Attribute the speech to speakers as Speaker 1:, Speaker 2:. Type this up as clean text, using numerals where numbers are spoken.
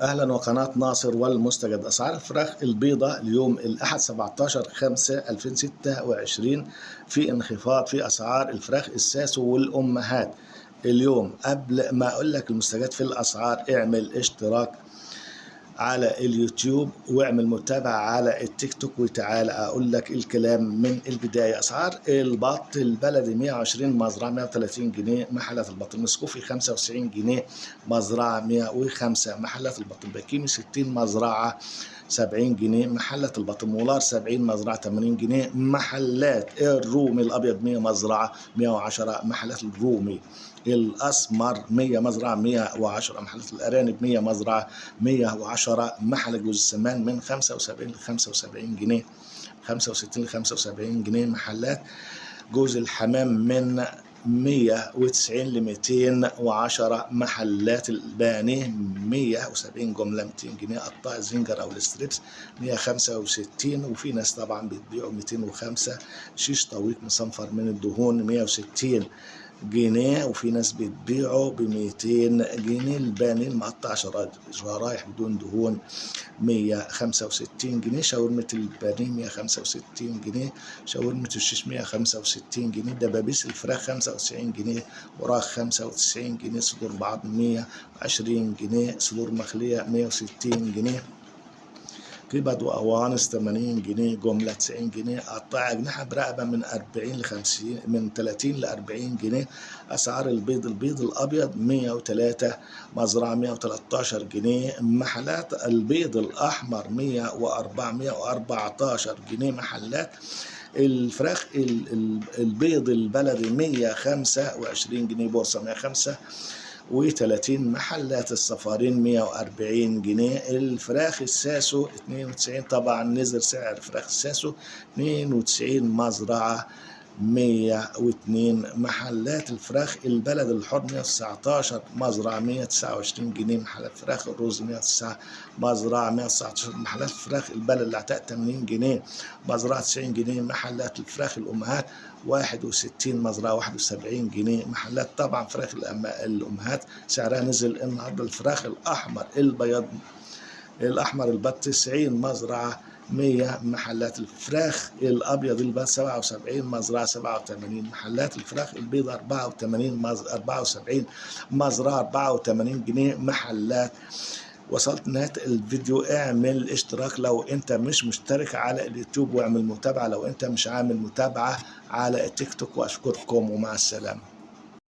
Speaker 1: اهلا وقناة ناصر والمستجد. اسعار الفراخ البيضاء اليوم الاحد 17/5/2026 في انخفاض في اسعار الفراخ الساسو والامهات اليوم. قبل ما اقول لك المستجد في الاسعار، اعمل اشتراك على اليوتيوب واعمل متابعة على التيك توك، وتعال اقول لك الكلام من البداية. اسعار البط البلدي 120 مزرعة 130 جنيه، محلات البط المسكوفي 95 جنيه مزرعة 105، محلات البط البكيمي 60 مزرعة 70 جنيه، محلات البط المولار 70 مزرعة 80 جنيه، محلات الرومي الابيض 100 مزرعة 110، محلات الرومي الاسمر 100 مزرعة 110، محلات الارانب 100 مزرعة 110، محل جوز السمان من 75 ل 75 جنيه، 65 ل 75 جنيه، محلات جوز الحمام من 190 ل 210، محلات البانيه 170 جملة 200 جنيه، قطاع الزنجر او ال strips 165، وفي ناس طبعا بتبيعوا 205، شيش طويق مصنفر من الدهون 160 جنيه، وفي ناس بتبيعه ب 200 جنيه. البانيه المقطع شرايح بدون دهون 165 جنيه، شاورمة البانيه 165 جنيه، شاورمة الشيش 165 جنيه، دبابيس الفراخ 95 جنيه، وراخ 95 جنيه، صدور بعض 120 جنيه، صدور مخلية 160 جنيه، كبد وقوانص 80 جنيه، جملة 90 جنيه، قطع أجنحة برقبة من 40 ل 50، من 30 ل 40 جنيه. أسعار البيض، البيض الأبيض 103 مزرعة 113 جنيه، محلات البيض الأحمر 104 114 جنيه، محلات الفراخ البيض البلدي 125 جنيه، بورصة 135، محلات الصفارين 140 جنيه، الفراخ الساسو 92، طبعا نزل سعر فراخ الساسو 92 مزرعة 102، محلات الفراخ البلد الحر 119 مزرعة 129 جنيه، محلات فراخ الرز 109 مزرعة 119، محلات الفراخ البلد العتاق 80 جنيه مزرعة 90 جنيه، محلات الفراخ الأمهات 61 مزرعة 71 جنيه، محلات طبعا فراخ الأمهات سعرها نزل النهارده. الفراخ الأحمر البيض الأحمر البط 90 مزرعة 100، محلات الفراخ الابيض البيض 77 مزرعة 87، محلات الفراخ البيض 84 74 مزرعة 84 جنيه. محلات. وصلت نهاية الفيديو، اعمل اشتراك لو انت مش مشترك على اليوتيوب، واعمل متابعة لو انت مش عامل متابعة على التيك توك، واشكركم ومع السلامة.